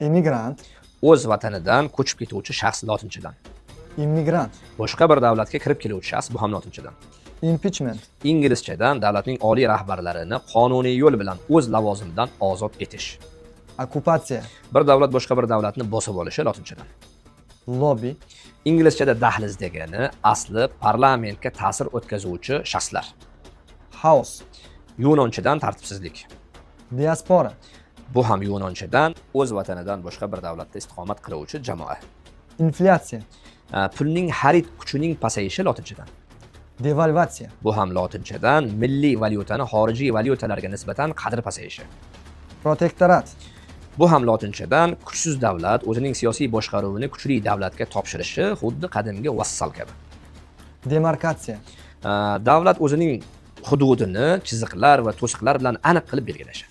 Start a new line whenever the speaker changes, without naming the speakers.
Emigrant.
O'z vatanidan ko'chib ketuvchi shaxs lotinchadan.
Immigrant.
Boshqa bir davlatga kirib keluvchi shaxs, bu ham lotinchadan.
Impichment.
Inglizchadan davlatning oliy rahbarlarini qonuniy yo'l bilan o'z lavozimidan ozod etish.
Okkupatsiya.
Bir davlat boshqa bir davlatni bosib olishi lotinchadan.
Lobby.
Inglizchada dahliz degani asli parlamentga ta'sir o'tkazuvchi shaxslar.
Xaos.
Yunonchadan tartibsizlik.
Diaspora.
Bu ham yunonchadan o'z vatanidan boshqa bir davlatda istiqomat qiluvchi jamoa.
Inflyatsiya.
Pulning xarid kuchining pasayishi lotinchadan.
Devalvatsiya.
Bu ham lotinchadan milliy valyutani xorijiy valyutalarga nisbatan qadri pasayishi.
Protektorat.
Bu ham lotinchadan kuchsiz davlat o'zining siyosiy boshqaruvini kuchli davlatga topshirishi, xuddi qadimgi vassal kabi.
Demarkatsiya.
Davlat o'zining hududini chiziqlar va to'siqlar bilan aniq qilib belgilashi.